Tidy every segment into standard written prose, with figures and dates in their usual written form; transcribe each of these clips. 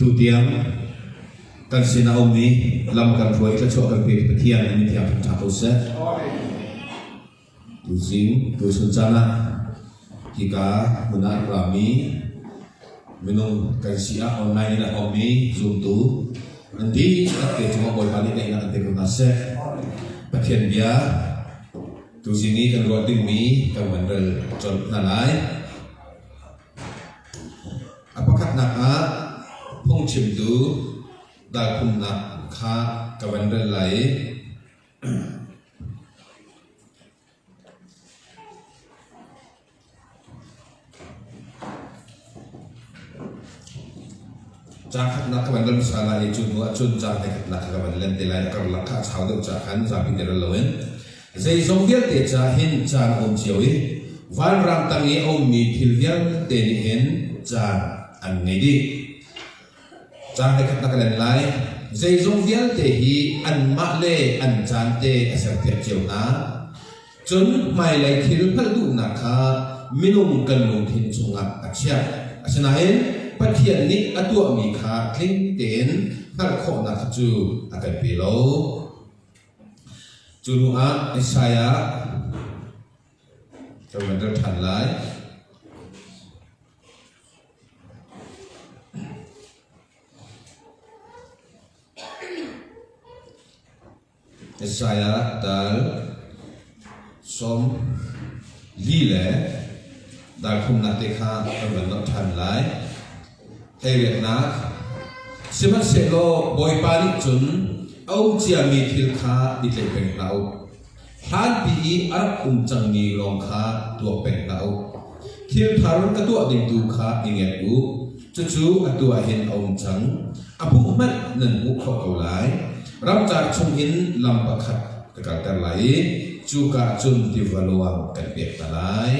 Atu tiang kan sin a um i lam kan hruai thluachuah kan pek Pathian na min thiang thangṭha ko seh. Tuzing tuchun caan ah hika hmun ah rami minung kan si ah online in a ummi zumtu nan dihlak te cungah Bawipa nih daihnak an pe ko hna seh. Pathian bia tuzing i kan ruah dingmi kan van rel colh hna lai. A pakhatnak ah phungchimtu dalphumnak kha ka van rel lai i Caang khatnak ka van rel hmasa lai i cu hnu ah cun caang hlei-khatnak kha ka van len te lai. A karlak kha a chau deuh caah khan zapi te rel loin Zeizong vialte ca hin caan a um cio i vanrang tang i a ummi thil vialte nih hin caan an ngei dih. Caan hlei-khatnak ka len lai. Zeizong vialte hi anmah le an caan te a serpiak cio hna. Cun hmailei thil hngalh duhnak kha minung kan lungthin chungah a chiah. Asinain Pathian nih a tuahmi kha tling tein hngalh khawhnak kha cu a kan pe lo. Cu hnu ah Isaiah kan van rel ṭhan lai. Isaiah dal 44 le dal thumnak te kha kan van zoh ṭhan lai. Hleiriatnak Sihmanhsehlaw Bawipa nih cun a um ciami thil kha i tlaih peng hlah u. Hlanpi i a rak um cangmi lawng kha tuak peng hlah u. Thil thar ka tuah ding tu kha i nget u. Cucu atu ah hin a um cang. A hmuh hmanh nan hmuh khawh ko lai. Ramcar chungin lam pakhat ka kalter lai i cuka cun tiva luang kan pek hna lai.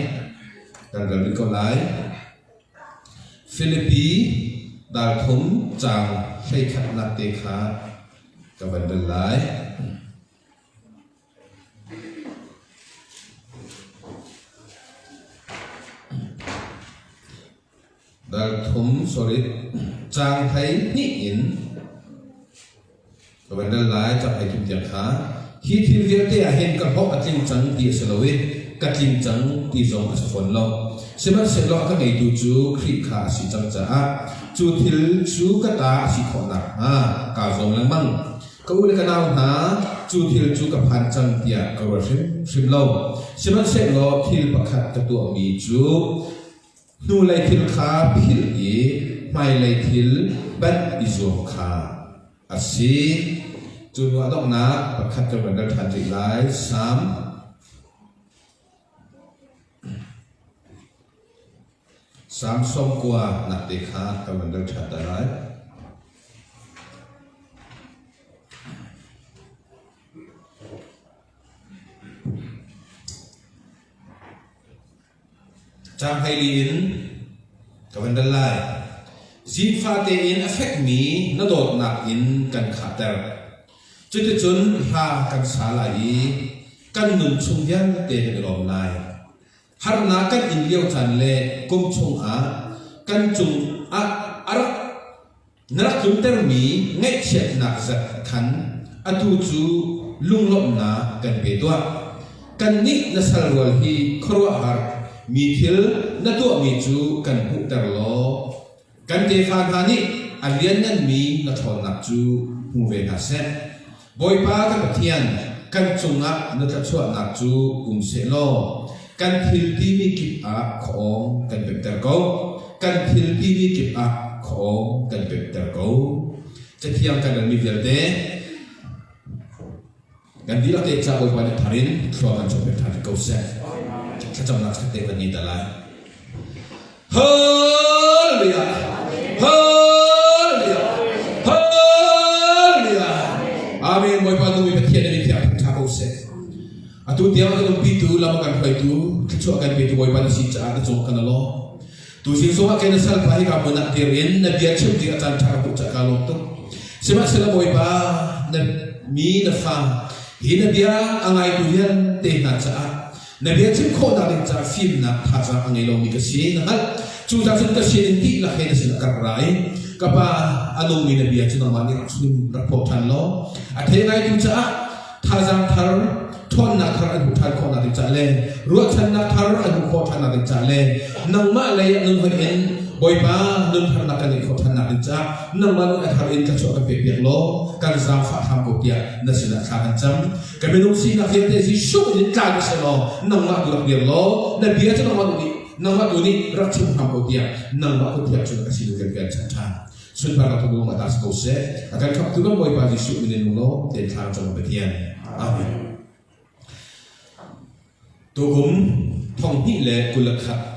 Kan kal rih ko lai. Filipi dal thum caang 11nak te kha ka van rel lai. Dal thum sorry caang 12 in ka van rel lai caang 13 tiang kha. Hi thil vialte ah hin ka hlawh a tling cang ti a si lo i ka tling cang ti zong a si fawn lo. Sihmanhsehlaw a ka ngeitu cu Khrih kha a si cang caah cu thil cu ka ta a si khawh nakhnga kaa zuam lengmang. Ka u le ka nau hna, cu thil cu ka phan cang tiah ka ruat hrimhrim lo. Sihmanhsehlaw thil pakhat ka tuahmi cu hnulei thil kha philh i hmailei thil banh i zuam kha a si. Cu hnu ah donghnak pakhat kan van rel ṭhan rih lai. Salm Salm 90 nak te kha kan van rel ṭhan ta lai. Caang 14 in ka van rel lai. Zingfa tein a fekmi na dawtnak in kan khahter. Cuticun hla kan sa lai i kan nun chung vialte kan i lawm lai. Harnak kan in lio caan le kum chungah kan cung ah a rak Na rak tluntermi ngaihchiatnak zat khan atu cu lunglawmhnak kan pe tuah. Kannih na sal rual hi khuaruahhar mi thil na tuahmi cu kan hmuhter law kan tefa hna nih a liannganmi na ṭhawnnak cu hmu ve hna seh. Bawipa kan Pathian, kan cungah na thluachuahnak cu um seh law kan thil timi kip ah khuaawng kan pemter ko. Kan thil timi kip ah khuaawng kan pemter ko. Cathiang kan relmi vialte kan dihlak te ca Bawipa nih thar in thlua kan chuah pek ṭhan ko seh. Thlacamnak te kan ni ta lai. Hallelujah! Hallelujah! Hallelujah! Amen. Bawipa nu mi Pathian nih thiang thangṭha ko seh. Atu tiang kan umpitu, lam kan hruaitu, thluachuah kan petu Bawipa na si caah na cung kan alawm. Tu zing zongah kei na salpa hi ka hmun ah dir in na bia chim ding a caan ṭha ka hmuh caah kaa lawm tuk. Sihmanhsehlaw Bawipa na mi na fa hi na bia a ngaitu vialte hna caah Na bia chim khawhnak ding caah fimnak thazaang a ngei lomi ka si na hngalh. Cu cah cun ka sinin dihlak he na sinah ka rak ra i ka Pa. a nungmi na bia cu nangmah nih rak chim rak phuak ṭhan law a thei ngaitu caah thazaang thar ṭhawnnak thar an hmuh ṭhan khawhnak ding caah le ruahchannak thar an hmuh khawh ṭhannak ding caah le nangmah lei ah nun hoih in Bawipa nunpharnak kan ngeih khawh ṭhannak ding caah nangmah nun a thar in thluachuah kan pekpiak law kan zaangfah hram ko tiah na sinah thla kan cam. Kan minung sinak vialte Jesuh in tla dih seh law nangmah tu rak dir law na bia cu nangmah tu nih nangmah tu nih rak chim hram ko tiah nangmah kut thiang cu na ka sinin kan kan chan ṭhan. Sunparnak tu nangmah ta si ko seh. A kan khamhtu kan Bawipa Jesuh min in lung tein thla cam Pathian. Amen. Tukum thong hnih le 21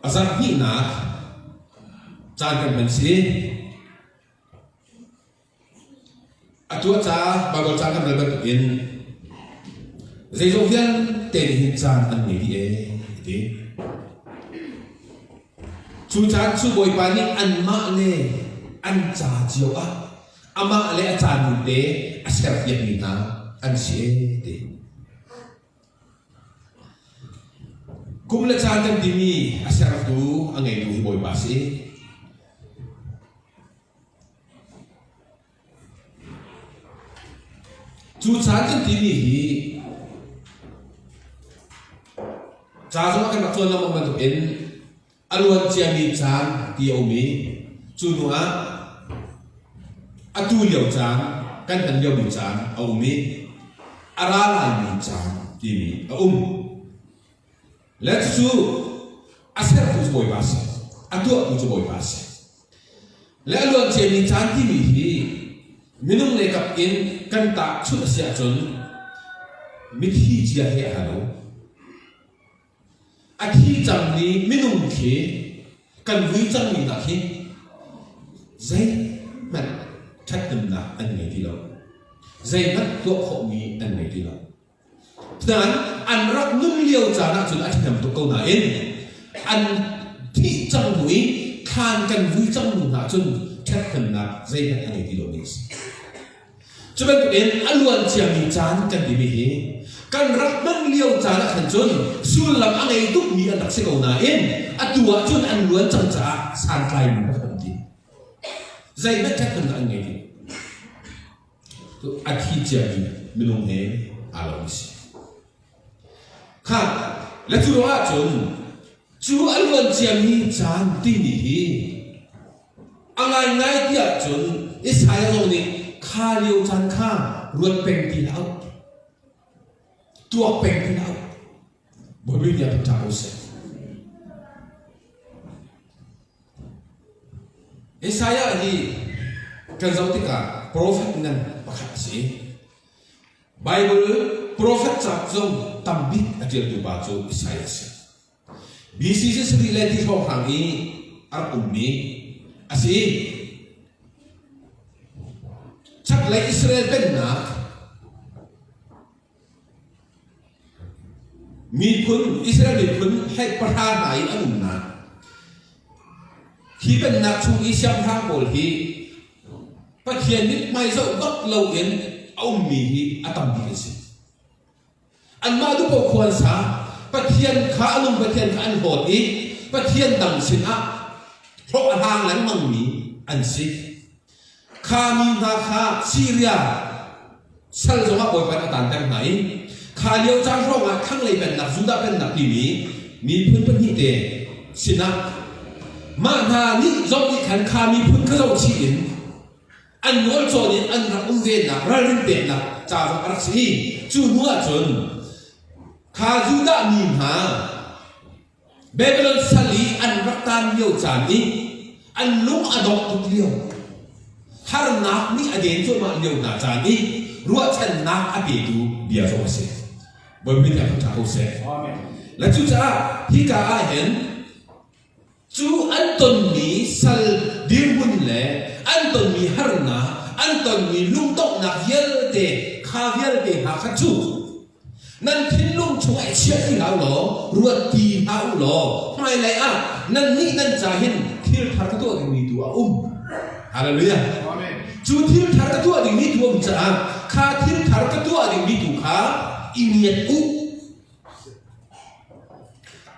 a zarh hnihnak caan kan hman si. Atu a ca Baibal ca kan rel bantukin zeizong vialte nih hin caan an ngei dih ee ti. Cu caan cu Bawipa nih anmah le an ca cio ah amah le a caan te a serpiakmi hna an si ee ti. Kum le caan kan timi a sertu a ngeitu hi Bawipa a si. Cu caan kan timi hi ca zong ah kan rak cawn lengmang bantukin a luan ciami caan ti a um i cu hnu ah atu lio caan kan hman liomi caan a um i a ra laimi caan timi a um. Le cucu a sertu cu Bawipa a si. A tuahtu cu Bawipa a si. Le a luan ciami caan timi hi minung lei kap in kan tahchunh a si ahcun mithi cia he a lo. A thi cangmi minung khi kan vui cangmi hna khi zeihmanh ṭhathnemnak an ngei ti lo. Zeihmanh tuah khawhmi an ngei ti lo. Nain an rak nun lio caan ahcun a ṭhahnem tuk ko nain an thih cang hnu i thlan kan vui cang hnu hna cun ṭhathnemnak zeihmanh a ngei ti lomi a si. Cu bantukin a luan ciami caan kan timi hi kan rak hman lio caan ah khan cun sullam a ngei tukmi an rak si ko nain atu ah cun an luan cang caah santlaimi bak an ti. Zeihmanh ṭhathnemnak an ngei ti. A thi ciami minung he aa lomi si. Kha le cu ruangah cun cu a luan ciami caan timi hi a ngaingai ti ahcun Isaiah zong nih kha lio caan kha ruat peng ti hlah u. Tuak peng ti hlah u. Bawipa nih a ṭha ko seh. Isaiah hi kan zoh tikah profet ngan pakhat a si. Baibal profet cauk zong tambik a ṭialtu pa cu Isaiah a si. BC sarih le ti hrawnghrang i a rak ummi a si. Chaklei Israel pennak Miphun, Israel miphun hlei pahra hna i an umnak. Hi pennak chung i siangpahrang pawl hi Pathian mithmai zoh bak loin a ummi hi a tam bik an si. Anmah duhpoh khua an sa. Pathian kha a nung Pathian kha an hlawt i Pathian dang sinah hlawh a hlang lengmangmi an si. Kha mi hna kha Siria sal zongah Bawipa nih a taanter hna i kha lio caan hrawngah thlanglei pennak Judah pennak timi miphun pahnih te sinah mah hna nih zong nih khan kha miphun kha zohchih in an nawl cawn in an rak um venak ralrin peknak ca zong a rak si i cu hnu ah cun kha Judah mi hna Babylon sal i an rak taan lio caan i an lung a dongh tuk lio, harnak nih a den cuahmah lio hna caan i ruahchannak a petu bia zong a si. Bawipa nih a ṭha ko seh. Le cucaah hika ah hin cu an tonmi sal dirhmun le an tonmi harnak, an tonmi lungdonghnak vialte kha vialte hna kha cu Nan thinlung chungah i chiah ti hlah u law, ruat ti hlah u law, hmailei ah nannih nan ca hin thil thar ka tuah dingmi tu a um. Hallelujah. Cu thil thar ka tuah dingmi tu a um caah kha thil thar ka tuah dingmi tu kha i ngiat u.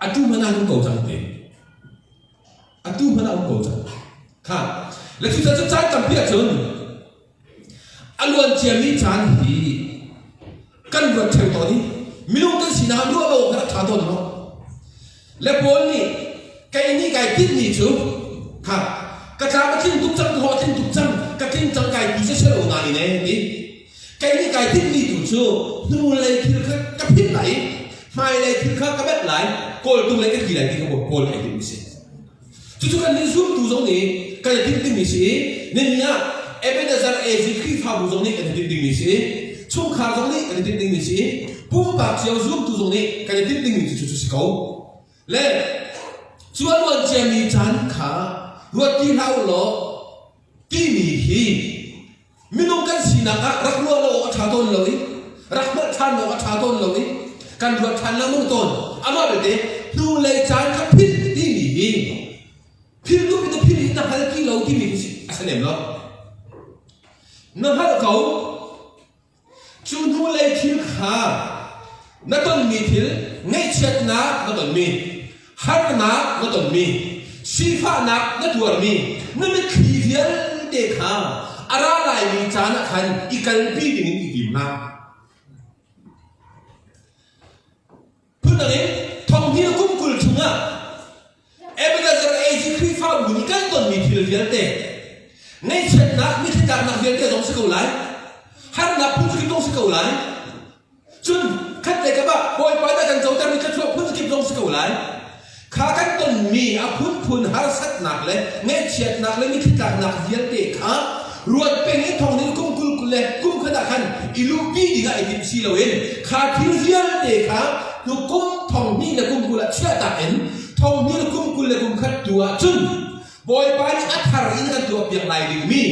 Atu hmanh ah um ko cang te. Atu hmanh ah um ko cang. Kha. Le cucaah cu caan tampi ahcun a luan ciami caan hi kan ruat ṭheo tawn i minung kan sinak ah ruah lo awk a ṭha tawn lo. Le Paul nih kei nih kai tinhmi cu kha ka tlam a tling tuk cang ka hlawh a tling tuk cang ka tling cang kai ti siseh lo nain ee ti kei nih kai tinhmi tu cu hnulei thil kha ka philh lai i hmailei thil kha ka banh lai kawltung lei ka tli lai ti kha Paul nih ai tinhmi si. Cucu kan nih zumtu zong nih kan i tinh dingmi si i nini ah Ebenezer AG Khrihfabu zong nih kan i tinh dingmi si i chungkhar zong nih kan i tinh dingmi si i pumpak cio zumtu zong nih kan i tinh dingmi cu cu si ko. Le cu a luan ciami caan kha ruat ti hlah u law timi hi Minung kan sinak ah rak ruah lo awk a ṭha tawn lo i rak hngalh ṭhan awk a ṭha tawn lo i kan ruat ṭhan lengmang tawn. Amah belte hnulei caan kha philh timi hi philh duh in na philh i na hngal ti lo timi hi a si lem lo. Na hngalh ko. Cu hnulei thil kha na tonmi thil ngaihchiatnak na tonmi, harnak na tonmi, sifahnak na tuarmi, na mitthli vialte kha a ra laimi caan ah khan i kalpi dingin i tim hlah. Phundang in thonghnih kum 20 chungah Ebenezer AG Khrihfabu nih kan tonmi thil vialte ngaihchiatnak mitthlitlaknak vialte zong si ko lai harnak phun kip zong si ko lai cun khat le kap ah Bawipa nih a kan cotermi thluachuah phun kip zong si ko lai kha kan tonmi a phunphun harsatnak le ngaihchiatnak le mitthlitlaknak vialte kha ruat peng in thong nih kum 20 le kum khat ah khan i luhpi dingah i timh si loin kha thil vialte kha tu kum thong hnih le kum 20 ah chiahtak in thong hnih le kum 20 le kum khat tu ah cun Bawipa nih a thar in kan tuahpiak lai dingmi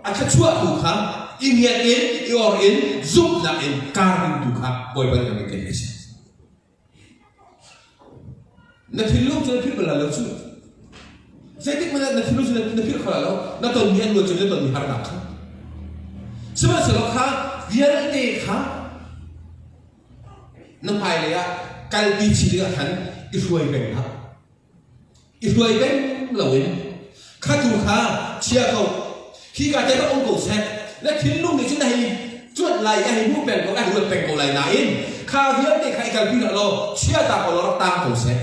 a thluachuah tu kha i ngiat in i or in zumhnak in kar ding tu kha Bawipa nih kan kan si. Na thinlung cu na philh bal lai lo cu. Zeitik hmanh ah na thinlung cu na philh kho lai lo. Na tonmi an luat cu na tonmi harnak kha. Sihmanhsehlaw kha vialte kha na hmailei ah kalpi chih dingah khan i hruai peng hlah. I hruai peng loin kha tu kha chia ko hika te rak um ko seh na thinlung nih cun a hei cuanh lai a hei hmuh peng ko a hei ruat peng ko lai nain kha vialte kha i kalpi hlah law chia ta ko law rak tang ko seh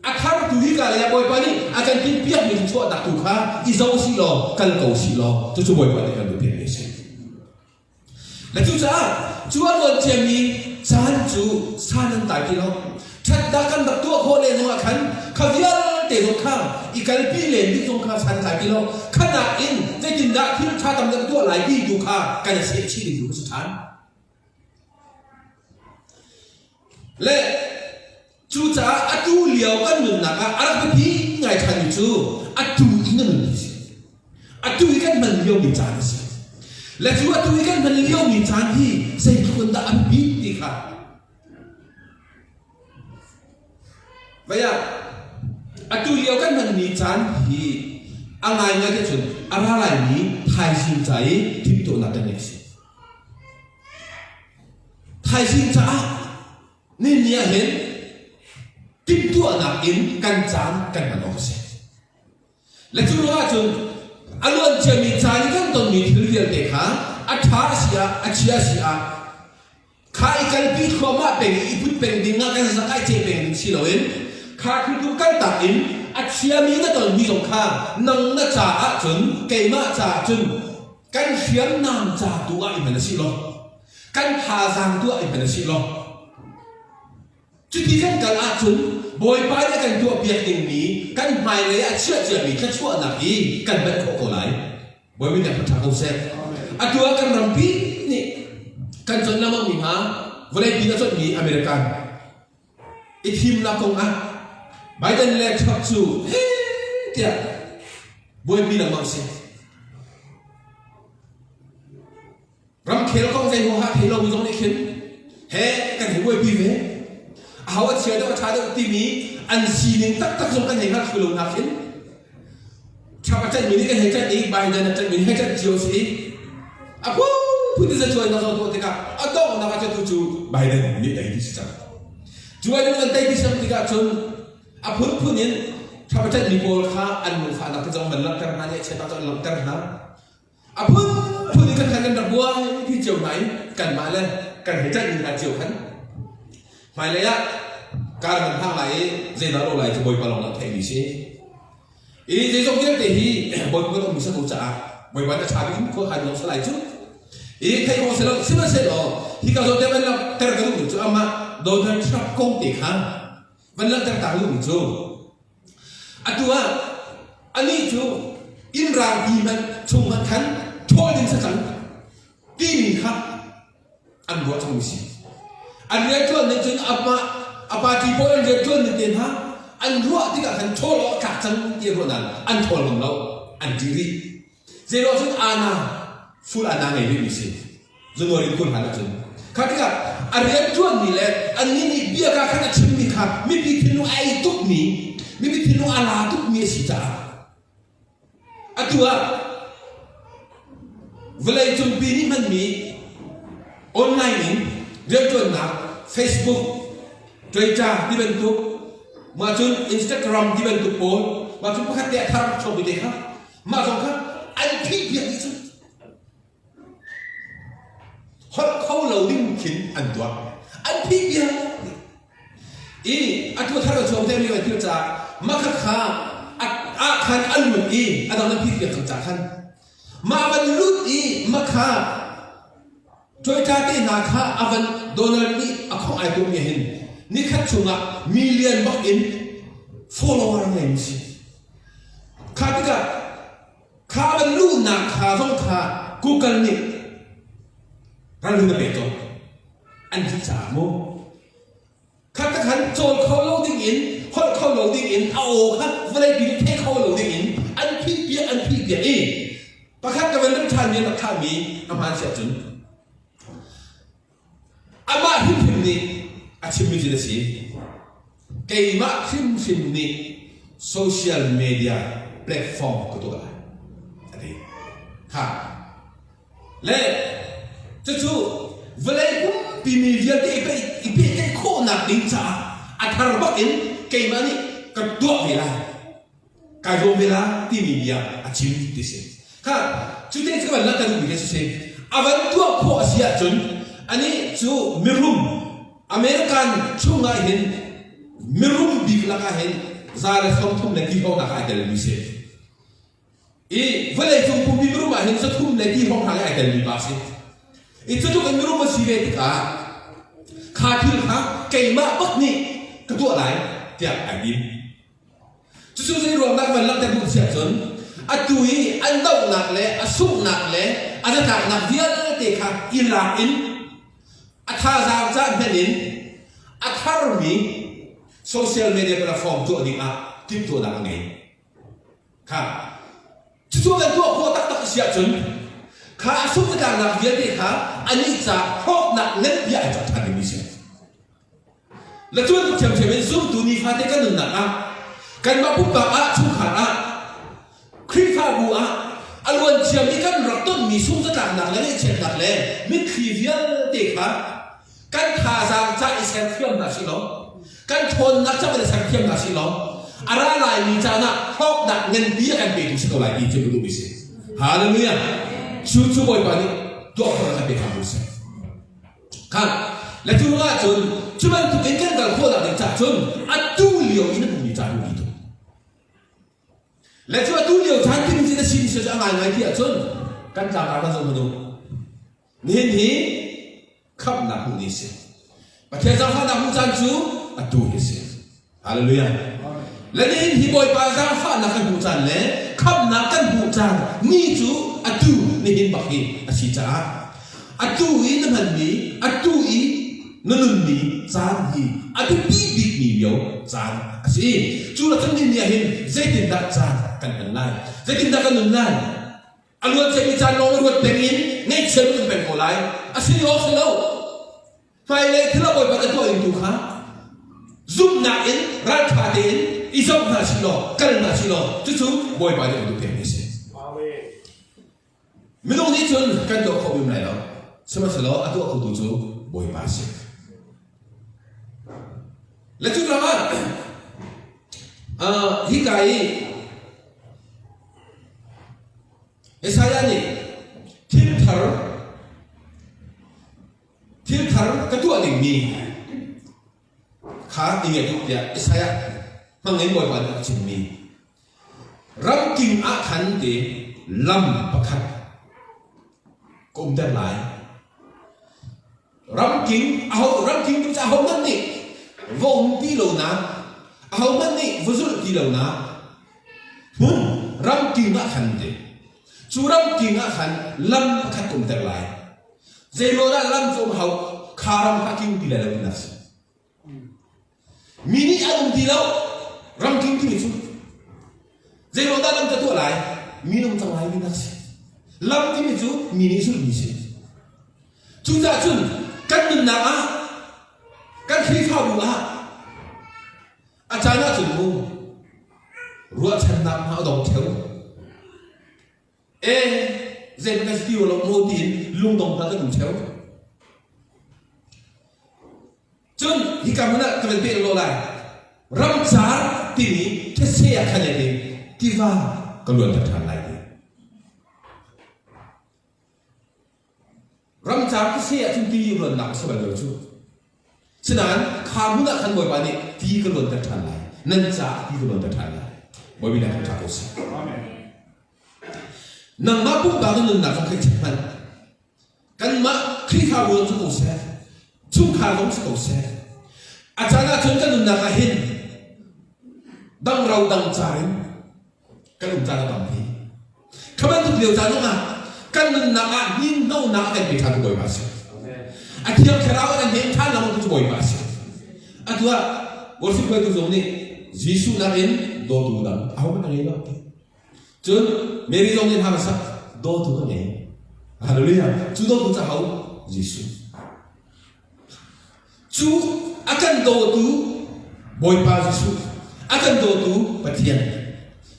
a thar tu hika lei ah Bawipa nih a kan timhpiakmi chuahnak tu kha i zo sih law kal ko sih law cucu Bawipa nih kan duhpiakmi a si. Na cucaah cu a luan ciami caan cu san an tlai ti lo. Ṭhatnak kan rak tuah khawh len zongah khan kha vialte zong kha i kalpi len ding zong kha san tlai ti lo. Kha nakin zeitindah thil ṭha tam deuh tuah lai ti tu kha kan i sehchih ding tu a si ṭhan. Le cucaah atu lio kan nunnak ah a rak biapi ngai ṭhanmi cu atu i na nun hi a si. Atu i kan hman liomi caan a si. Le cu atu i kan hman liomi caan hi zeitluk in dah a biapit ti kha Vei ah atu lio kan hmanmi caan hi a ngaingai te cun a ra laimi thaizing ca i timhtuahnak kan ngeih a si. Thaizing caah nini ah hin timhtuahnak in kan caan kan hman awk a si. Le cu ruangah cun a luan ciami caan i kan tonmi thil vialte kha a ṭha a si ah a chia a si ah kha i kalpi thluahmah peng i i put peng ding ah kan zakai ceh peng ding si loin kha thil tu kaltak in a chiami na tonmi zong kha nang na caah cun keimah caah cun kan hriamnam ca tu ah i hman a si lo kan thazaang tu ah i hman a si lo Cuti kan kal ahcun Bawipa nih a kan tuahpiak dingmi kan hmailei ah a chiah ciami thluachuahnak hi kan banh khawh ko lai. Bawipa nih ṭha ko seh. Atu ah kan rampi nih kan chawnh lengmangmi hna vawleipi a chawnhmi American i thimnak kong ah Biden le Trump cu heh tiah buaipi lengmang si. Ramkhel kong zei huaha thei lomi zong nih khin he kan hei buaipi ve. Aho a chia deuh a ṭha deuh timi an sining taktak zong kan hei hngal thlu lo nak hin Trump a ṭanhmi nih kan hei ṭanh i Biden a ṭanhmi nih hei ṭanh cio si i a phunphun in zacuainak zong tuah tikah a donghnak ah cu cu Biden nih tei ti si cang. Cu Biden kan tei ti cang tikah cun a phunphun in Trump a pawl kha an lungfahnak te zong van langhter hna nih chiat cu an langhter hna. A phunphun in kan khan kan rak buai pi cio hna i kanmah le kan hei ṭaihmi hna cio khan hmailei ah kar kan hang lai i zeidah lo lai cu Bawipa lawng nih theihmi si. I zeizong vialte hi Bawipa kan ummi si ko caah Bawipa nih a ṭha bik in khua khan lawng salai cu. I theih khawh si lo sihmanhsehlaw hi ka zawn te van langhter ka duhmi cu amah Donald Trump kong te kha van langhter ta duhmi cu atu ah anih cu inn rangpi hmanh chung hmanh khan ṭhawl ding si cang timi kha an ruah cangmi si. An rianṭuan ning cun amah a party pawl an rianṭuan ning te hna an ruah tikah khan ṭhawl awk tlak cang ti an ruah nain an ṭhawl ngam lo an ṭih rih. Zeiruang cun ana full ana ngei rihmi si. January 20 hlan ahcun. Kha tikah a rianṭuanmi le annih nih bia ka khan a chimmi kha mipi thinlung a ei tukmi, mipi thinlung a la tukmi a si caah atu ah vawleicung pi nih hmanmi online in rianṭuannak Facebook, Twitter ti bantuk, mah cun Instagram ti bantuk pawl, mah cun pakhat te a thar chuakmi te kha mah zong kha an phih piak dih cang. Holh kho lo ding khin an tuah. An phih piak dih. I atu thar a chuak te mi thil caah mah kha kha ah khan an lut i a dang an phih piak cang caah khan mah van lut i mah kha Twitter te hna kha a van Donald nih a khong ai tum mi hin nikhat chungah million bak in follower ngei mi si. Kha tikah kha van luhnak kha zong kha Google nih ralrin a pek tawn. An dih caah mu. Kha te khan cawl kho lo ding in, holh kho lo ding in, a aw kha vawleipi nih thei kho lo ding in an phih piak an phih piak i pakhat ka van rim ṭhan mi an rak thahmi a hmaan si ahcun Amah hrimhrim nih a chimmi thil a si. Keimah hrimhrim nih social media platform ka tuah lai a ti. Kha le cucu vawlei pumpi mi vialte i pehtlaih khawhnak ding caah a thar bak in keimah nih ka tuah ve lai. Kai rawm ve la timi bia a chim ti si. Kha cute cu van langhter duhmi khi si. A van tuah khawh a si ahcun anih cu mirum American chungah hin mirum bik lakah hin 130 le ti hrawng nak ah ai telmi si. I vawleicung pumpi mirum ah hin 300 le ti hrawng hna ai telmi pa si. I cutluk in mirum a si ve tikah kha thil kha keimah bak nih ka tuah lai tiah ai tim. Cucu zei ruang dah van langhter duh si ahcun atu i an dohnak le a sunghnak le a zatlaknak vialte kha i lak in a thazaang ca hmenh in a tharmi social media platform tuah ding ah timhtuahnak a ngei. Kha cucu kan tuah khawh taktak a si ahcun kha a sungh zatlaknak vialte kha anih ca hlawknak nganpi ah ai cang ṭhan dingmi si. Le cu bantuk ṭhiamṭhiam in zumtu nifate kan nunnak ah kanmah pumpak ah chungkhar ah Khrihfabu ah a luan ciami kan rak tonmi sungzatlaknak le ngaihchiatnak le mitthli vialte kha kan thazaang ca i serthiam hna sih law kan ṭhawnnak ca kan i serthiam hna sih law a ra laimi caan ah hlawknak nganpi a kan petu si ko lai ti cu ka duhmi si. Hallelujah! Cu cu Bawipa nih tuah khawh a kan pek hram ko seh. Khan le cu ruangah cun cu bantuk in kan kal khawhnak ding caah cun atu lio in a hmumi caan biapi tuk. Le cu atu lio caan timi cu na si ti cu a ngaingai ti ahcun kan tlangtar kan zoh hmanh u. Nihin hi khamhnak hmuh ni a si. Pathian zaangfahnak hmuh caan cu atu hi a si. Hallelujah. Le nihin hi Bawipa zaangfahnak kan hmuh caan le khamhnak kan hmuh caan ni cu atu nihin bak hi a si caah atu i na hmanmi atu i na nunmi caan hi a biapi bikmi lio caan a si. Cu le cun ni ah hin zeitindah caan kan hman lai? Zeitindah kan nun lai? A luan ciami caan lawng i ruat peng in ngaihchia kan peng ko lai. A si awk si lo. Hmailei thil a Bawipa na tuah ding tu kha zumhnak in ralṭha tein i zoh hna sih law kal hna sih law cucu Bawipa nih an duh pekmi a si. Minung nih cun kan tuah khawh bim lai lo. Sihmanhsehlaw a tuah khotu cu Bawipa a si. Le cu ruangah Hika i Isaiah nih thil thar thil thar ka tuah dingmi kha i ngeih duh tiah Isaiah hmangin Bawipa nih a chimmi ramking ah khan te lam pakhat ka umter lai. Ramking aho ramking tu cu ahohmanh nih va um ti lonak ahohmanh nih va zulh ti lonak hmun ramking ah khan ti. Cu ramking ah khan lam pakhat ka umter lai. Zeiruang dah lam cu um hau kha ram kha king ti lai lo tinak si. Mi nih an um ti lo ramking timi cu zeiruang dah lam ka tuah lai mi nung cang lai tinak si. Lam timi cu mi nih zulhmi si. Cucaah cun kan nunnak ah kan Khrihfabu ah a caan ahcun mu ruahchannak hna a dong ṭheo. E zei kan si ti lo maw tiin lungdong hna kan um ṭheo. Cun hika hmun ah ka van peh lo lai. Ramcar timi thetse ah khan in tiva ka luanter ṭhan lai ti. Ramcar thetse ahcun ti luannak a si bal lo cu. Sinain kha hmun ah khan Bawipa nih ti ka luanter ṭhan lai. Nan caah ti ka luanter ṭhan lai. Bawipa nih ṭha ko seh. Nangmah pumpak na nunnak kong kha i check hmanh. Kanmah Khrihfabu zong si ko seh, chungkhar zong si ko seh, a caan ahcun kan nunnak ah hin dangro dangcar in kan um caan a tampi. Kha bantuk lio caan zongah kan nunnak ah hninhnonak a kan pe ṭhan tu Bawipa a si. A Thiang Thlarau a kan hnem ṭhan lengmang tu cu Bawipa a si. Atu ah worship hruaitu zong nih Jesuh nakin dawtu dang ahohmanh a ngei lo. Cun Mary zong nih hla a sak, dawtu ka ngei. Hallelujah. Cu dawtu cu aho? Jesuh. Cu a kan dawtu Bawipa Jesuh, a kan dawtu Pathian.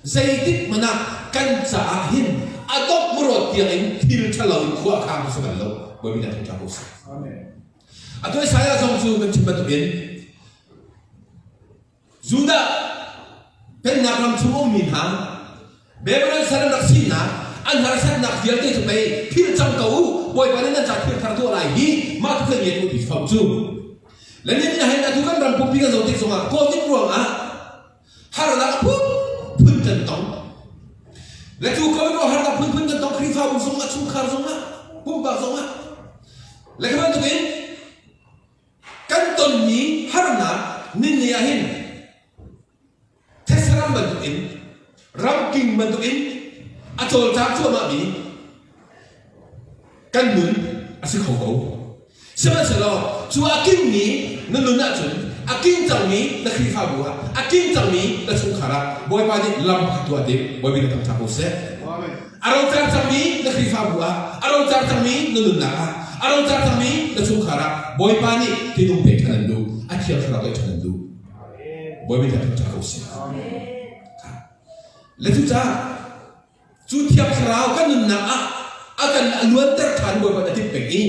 Zeitik hmanh ah kan caah hin a dawt murawt tiang in thil ṭhalo in khua a khang tu si bal lo. Bawipa nih a ṭha ko seh. Atu Isaiah zong cu kan chim bantukin Judah pennak ram chung ummi hna Babylon sal an rak sinak an harsatnak vialte cu pei philh cang ko u Bawipa nih nan ca thil thar tuah lai hi mah cu kan ngiat u ti fam cu le nihin ah hin atu kan ram pumpi kan zoh tik zongah COVID ruangah harnak a phunphun kan tong le cu COVID ruang harnak phunphun kan tong Khrihfabu zongah chungkhar zongah pumpak zongah le khi bantukin Kan tonmi harnak ninni ah hin thetse ram bantukin ramking bantukin a cawlcang cuahmahmi kan nun a si kho ko. Sihmanhsehlaw cu a kingmi na nun ahcun a king cangmi na Khrihfabu ah a king cangmi na chungkhar ah Bawipa nih lam pakhat tuah tim Bawipa nih thangṭhat ko seh. A rocar cangmi na Khrihfabu ah, a rocar cangmi na nunnak ah, a rocar cangmi na chungkhar ah Bawipa nih tinung pek ṭhan an duh, a thiang thlarau pek ṭhan an duh. Bawipa nih thangṭhat ko seh. Le cucaah cu thiang thlarau kan nunnak ah a kan a luanter ṭhan Bawipa nih a timh peng i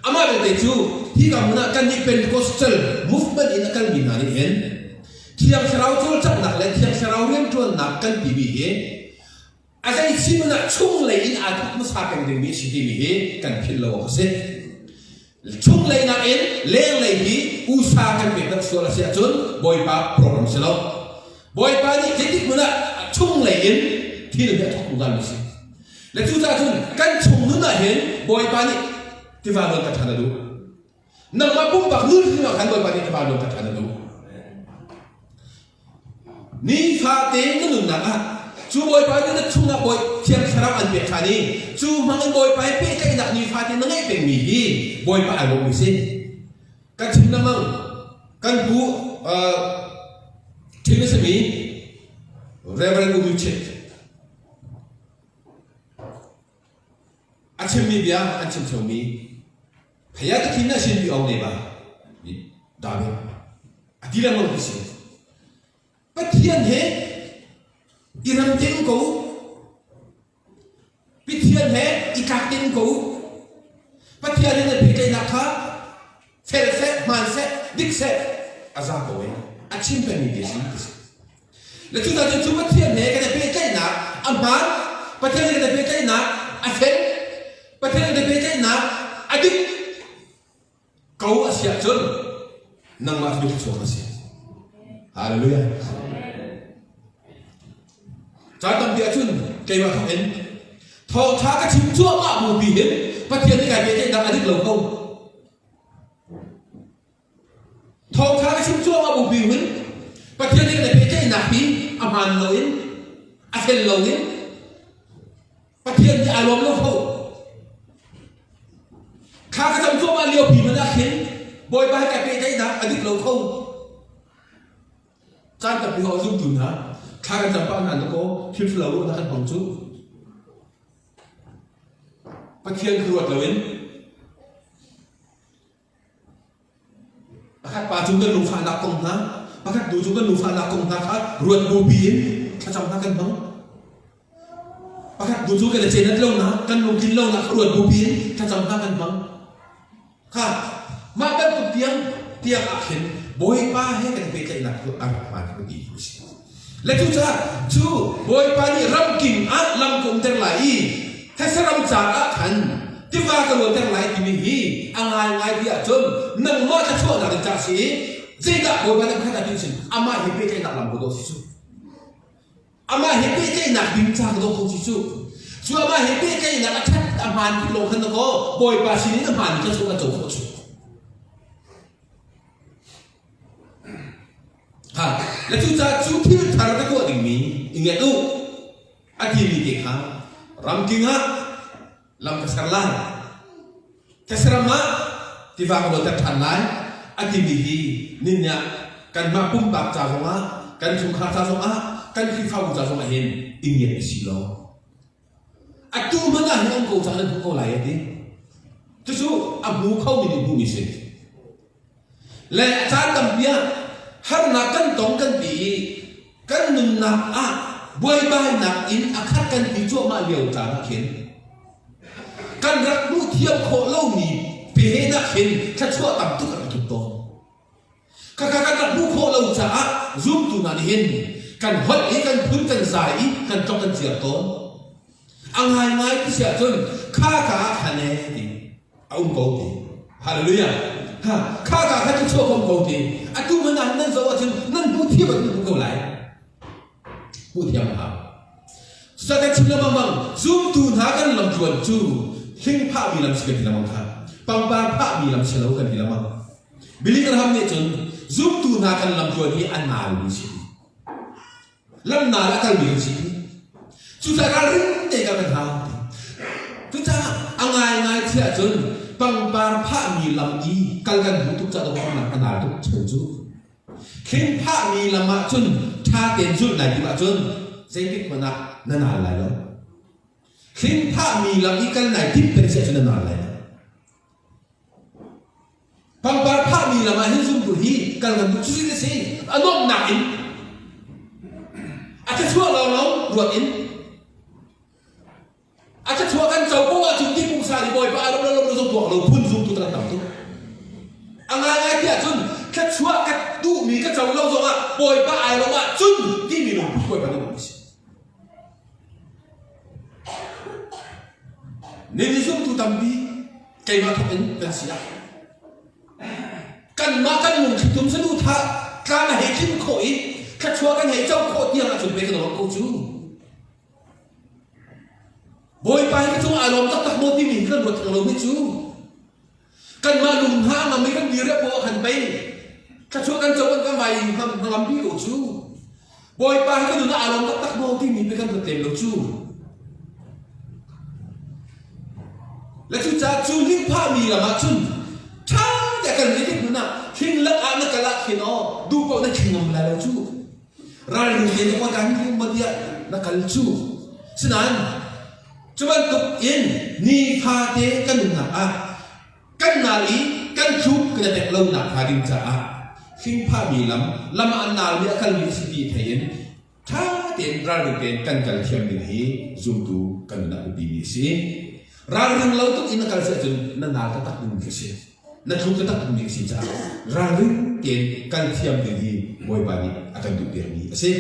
amah belte cu hika hmun ah kannih Pentecostal movement in a kalmi hna nih hin thiang thlarau cawlcanghnak le thiang thlarau rianṭuannak kan timi hi A zei chim ah chunglei in aa thawk hmasa peng dingmi a si timi hi kan philh lo awk a si. Chunglei nakin lenglei hi usa kan pek deuh sual a si ahcun Bawipa program si lo. Bawipa nih zeitik hmun ah chunglei in thil hi a thawk zungzalmi a si. Le cucaah cun kan chung nun ah hin Bawipa nih tiva nawn ka ṭhan a duh. Nangmah pumpak nun hrim ah khan Bawipa nih tiva nawn ka ṭhan a duh. Nifate na nunnak ah cu Bawipa nih na chungah Bawi Thiang Thlarau an pek ṭhan i cu hmang in Bawipa he pehtlaihnak nifate na ngeih pengmi hi Bawipa ai lawmmi si. Kan chim lengmang kan pu ṭhim a simi Reverend U Myint a chimmi bia an chim ṭheumi Phaya takhin na sin pi ong ne ba David a ti lengmang ti si Pathian he i ram tein ko Pathian he i tlak tein ko Pathian he na pehtlaihnak kha fel seh hmaan seh dik seh a za ko e a chim pengmi bia si ti si. Le cu hna cu Pathian he kan i pehtlaihnak a hmaan, Pathian he kan i pehtlaihnak a fel, Pathian he kan i pehtlaihnak a dik ko a si ahcun nangmah cu thluachuak na si. Hallelujah. Caan tampi ahcun keimah thawk in thawngṭha ka chim cuahmah bu pi hin Pathian nih kai pehtlaihnak a dik lo ko. Thawngṭha ka chim cuahmah bu pi hin Pathian nih kan i pehtlaihnak hi a hmaan loin a fel loin Pathian nih aa lawm lo kho. Thla ka cam cuahmah lio pi hmanh ah khin Bawipa he kai pehtlaihnak a dik lo kho. Caan tampi ho zumtu hna thla kan cam pah hna na kaw thil ṭhalo ruahnak kan hmang cu. Pathian khuaruat loin Pakhat pa cung kan lungfahnak kong hna, pakhat nu cung kan lungfahnak kong hna kha ruat bupi in thlacam hna kan hmang. Pakhat nu cu kan i cenat lonak, kan lungtlin lonak kha ruat bupi in thlacam hna kan hmang. Kha mah bantuk tiang tiang ah khin Bawipa he kan i pehtlaihnak cu a rak hmaan ka ti a si. Le cucaah cu Bawipa nih ramking ah lam ka umter lai i these ram caah khan tiva ka luanter lai timi hi a ngaingai ti ahcun nangmah thluachuahnak ding ca si i zeidah Bawipa nih pakhat ah ti sin amah he pehtlaihnak lam ka dawh si cu amah he pehtlaihnak ding ca ka dawh ko si cu cu amah he pehtlaihnak a ṭhat a hmaan tik lawng khan na kaw Bawipa sinin a hmaan mi thluachuah kan co khawh cu Ha, le cucaah cu thil thar ka tuah dingmi i nget u a timi te kha ramking ah lam ka ser lai. These ram ah tiva ka luanter ṭhan lai a timi hi nihin ah kanmah pumpak ca zongah kan chungkhar ca zongah kan Khrihfabu ca zongah hin i ngiat a si lo. Atu hmanh ah hin an ko cang nan hmu ko lai a ti. Cucu a hmu khomi nih hmuhmi si. Le a caan tampi ah harnak kan tong kan ti i kan nunnak ah buaibainak in a khat kan ti cuahmah lio caan ah khin kan rak hmuh thiam khawh lomi pehen ah khin thluachuah tam tuk a rak tlung tawn. Khakha kan rak hmuh khawh lo caah zumtu hna nih hin kan holh i kan phun kan zai i kan tlok kan ciar tawn. A ngaingai ti si ahcun kha ka ah khan ee ti a um ko ti. Hallelujah. Ha, kha ka khan cu chuak um ko ti. Atu man ah nan zoh ahcun nan hmuh thiam ahcun hmu ko lai. Hmuh thiam a hau. Cucaah kan chim lengmang zumtu hna kan lamtluan cu hling phahmi lam si kan ti lengmang kha. Pangpar phahmi lam si lo kan ti lengmang. Billy Graham nih cun zumtu hna kan lamtluan hi a nalmi si. Lam nal a kalmi kan si. Cucaah ralring te kan hau. Cucaah a ngaingai thiah cun pangpar phahmi lam i kal kan duh tuk caah dawh a nal tuk cheu cu. Thling phahmi lam ah cun ṭha tein zulh nai tim ahcun zeitik hmanh ah na nal lai lo. Thling phahmi lam i kal nai timh peng si ahcun na nal lai lo. Pangpar phahmi lam ah hin zumtu hi kal kan duh cucu a si. A nuamhnak in a thluachuah lawnglawng ruat in A thluachuah kan co ko ahcun ti pungsa nih Bawipa a lawm lo lawm lo zong tuak lo phun zumtu kan tam tuk. A ngaingai ti ahcun thluachuah ka duhmi ka co lo zongah Bawipa ai lawm ahcun timi lungput Bawipa nih a si. Nini zumtu tampi keimah thawk in kan si ah kanmah kan lungthli tum saduhthah tlang a hei tlin khawh i thluachuah kan hei co khawh tiang ahcun pe kan lawm ko cu. Bawipa hi ka cungah aa lawm taktak maw timi hi kan ruat theng lomi cu kanmah lung hna a ngam i kan dir poah khan pei thluachuah kan co kan kan vai hnangam bi ko cu Bawipa hi ka nun ah aa lawm taktak maw timi pi kan ruat lem lo cu le cucaah cu hling phahmi lam ah cun ṭha te kan ri tik hmun ah hling lak ah na kal ah khin aw duh paoh na thling ngam lai lo cu Ralring te nih kan ring ma tiah na kal cu. Sinain cu bantuk in nifate kan nunnak ah kan nal i kan thluk kan i tek lonak hnga ding caah hlingphahmi lam lam ah nalmi a kalmi a si ti thei in ṭha tein ralring tein kan kal thiam ding hi zumtu kan nunah biapimi a si. Ralring lo tuk in na kal si ahcun na nal taktak ding khi a si. Na thluk taktak dingmi a si caah ralring tein kal thiam ding hi Bawipa nih a kan duhpiakmi a si.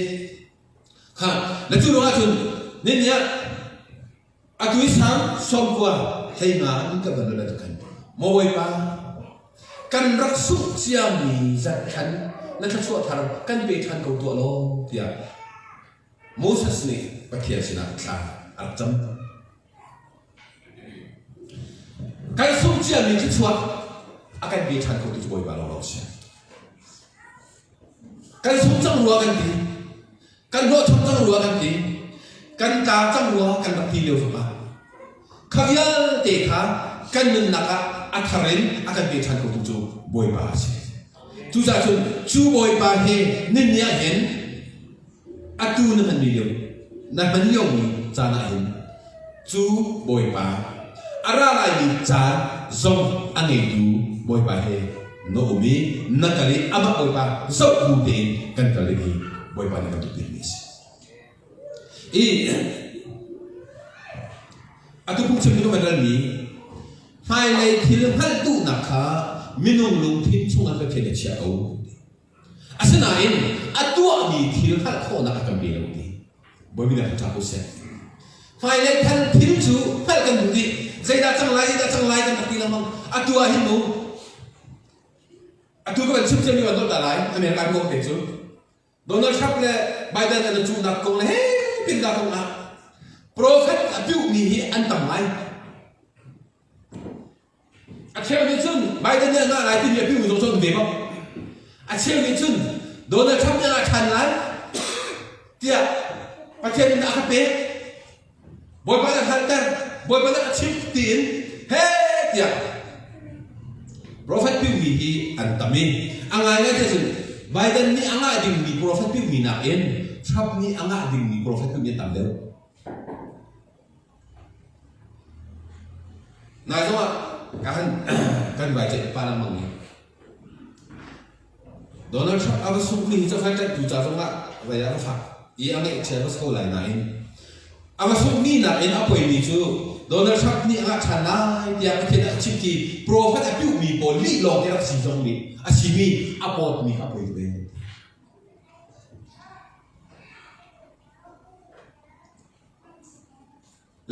Kha na cu ruangah cun nin nih atu i sang sawmkua hlei nga in kan van rel khan maw Bawipa kan rak sungh ciami zat khan na thluachuah thar kan pe ṭhan ko tuah law tiah Moses nih Pathian sinah thla a rak cam. Kan sungh ciami thluachuah a kan pe ṭhan khotu cu Bawipa lawnglawng a si. Kan sung cang rua kan ti. Kan hlawhcham cang rua kan ti. Kan tla cang rua kan rak ti lio zongah kha vialte kha kan nunnak ah a thar in a kan pe ṭhan khotu cu Bawipa a si. Cucaah cun cu Bawipa he ninni ah hin atu na hmanmi lio na hman liomi caan ah hin cu Bawipa a ra laimi caan zong a ngeitu Bawipa he na um i na kal i amah Bawipa zoh bu tein kan kal ding hi Bawipa nih kan duh bikmi a si. I atu phungchim mi kan relmi hmailei thil hngalh duhnak kha minung lungthin chungah Pathian nih a chiah ko. Asinain a tuahmi thil hngalh khawhnak a kan pe lo ti. Bawi nih ṭha ko seh. Hmailei than thil cu hngalh kan duh dih. Zeidah cang lai, zeidah cang lai kan rak ti lengmang. Atu ah hin mu, atu ka van chim ciami van dolh ta lai, America kong te cu. Donald Trump le Biden an i cuhnak kong le he pindah kong ah prophet a piuhmi hi an tam ngai. A cheu nih cun Biden nih a ngah lai timi a pimu zong cu an ve bak. A cheu nih cun Donald Trump nih a ngah ṭhan lai tiah Pathian nih a ka pek. Bawipa nih a hngalhter, Bawipa nih a chimh tiin he tiah prophet piumi hi an tam i a ngaingai te cun Biden nih a ngah dingmi prophet piumi nakin Trump nih a ngah dingmi prophet piumi an tam deuh. Nai zongah kan kan vai ceih pa lengmang i Donald Trump a va sungh ni hi cafai ṭanhtu ca zongah vai ah va fak i a ngaihchia va si ko lai nain a va sungh ni nakin a poimi cu Donald Trump nih a ngah ṭhan lai tiah Pathian a chim ti prophet a piuhmi pawl lih lawng te rak si zong nih a simi a pawtmi kha a poi ve.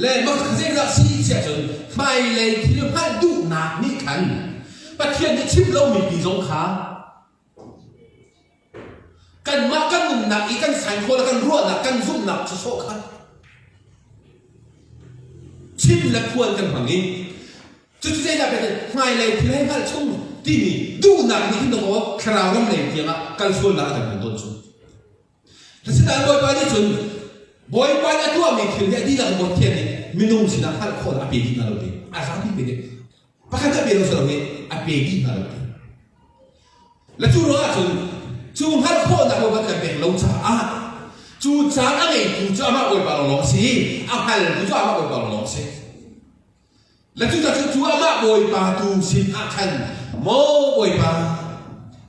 Le zeidah si siah cun hmailei thil hngalh duhnak nih khan Pathian nih chim lomi pi zong kha kanmah kan nunnak i kan saingkhaw le kan ruahnak kan zumhnak sawsawh kha chim le phuan kan hmang i cucu zeidah pek hmailei thil hei hngalh chung timi duhnak nih hin dawkaw thlarau ram lei tiangah kal sualnak a kan hman tawn cu. Asinain Bawipa nih cun Bawipa nih a tuahmi thil hi a dihlak in Pathian nih minung sinah hngalh khawhnak a pe dih hna lo ti. A zapi pe dih. Pakhat a pe lo si lo hi a pe dih hna lo ti. Le cu ruangah cun cu hngalh khawhnak Bawipa kan pek lo caah cu caan a ngeitu cu amah Bawipa lawnglawng a si. A hngaltu cu amah Bawipa lawnglawng a si. Le cucaah cu amah Bawipa tu sin ah khan maw Bawipa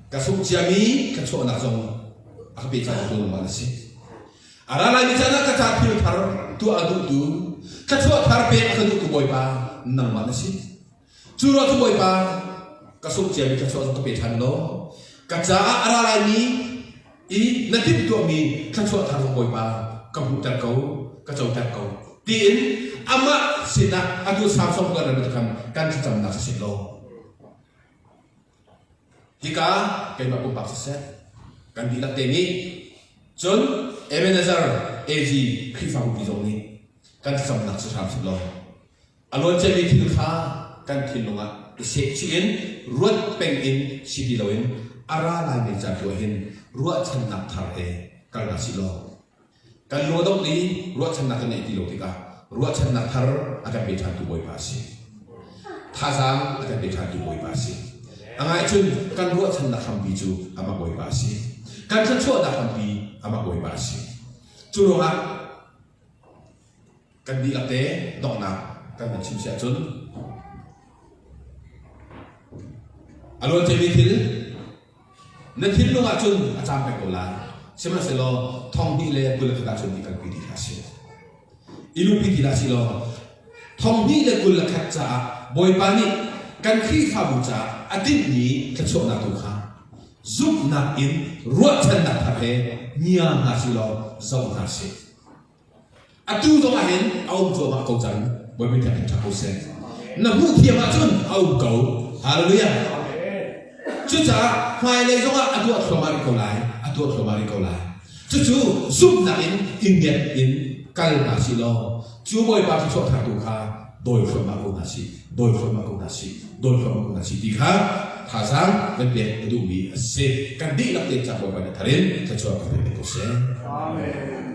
ka sungh ciami ka chuahnak zong a ka pe cang tu nangmah na si. A ra laimi caan ah ka ca thil thar tuah a duhtu, thluachuah thar pek a ka duhtu Bawipa nangmah na si. Cu ruah cu Bawipa ka sungh ciami thluachuah zong ka pe ṭhan law ka caah a ra laimi i na timhtuahmi thluachuah thar zong Bawipa ka hmuhter ko, ka coter ko tiin amah sinah atu Samson kan ram kan kan thlacamnak si law hika keimah pumpak siseh kan dihlak te nih cun Ebenezer AG Khrihfabu pi zong nih kan thlacamnak si hram sih law A luanciami thil kha kan thinlung ah i sehchih in ruat peng in si ti loin a ra laimi caan tu ah hin ruahchannak thar he kal hna sih law kan lung a dongh i ruahchannak kan ngeih ti lo tikah ruahchannak thar a kan pe ṭhantu Bawipa a si. Thazaang a kan pe ṭhantu Bawipa a si. A ngai cun kan ruahchannak hrampi cu amah Bawipa a si. Kan thluachuahnak hrampi amah Bawipa a si. Cu ruangah Kan dihlak te donghnak kan van chim si ahcun a luanciami thil na thinlung ahcun a caam peng ko lai. Sihmanhsehlaw thong hnih le 21 ahcun i kalpi dih hlah sih. I luhpi ti hlah sih law thong hnih le 21 caah Bawipa nih kan Khrihfabu caah a tinhmi thluachuahnak tu kha. Zumhnak in ruahchannak thar he ngia hna si law zoh hna sih. Atu zong ah hin a um cuahmah ko cang. Bawipa thiang ṭha ko seh. Na hmuh thiam ahcun a um ko. Hallelujah. Cucaah hmailei zongah a tuah thluahmah rih ko lai. A tuah thluahmah rih ko lai. Cucu zumhnak in i ngiat in kal hna sih law cu Bawipa thluachuah thartu kha dawi thluahmah ko hna sih, dawi thluahmah ko hna sih, dawi thluahmah ko hna sih ti kha thazaang kan pek a duhmi a si. Kan dihlak tein cak Bawipa nih thar in thluachuah kan pek ko seh. Amen.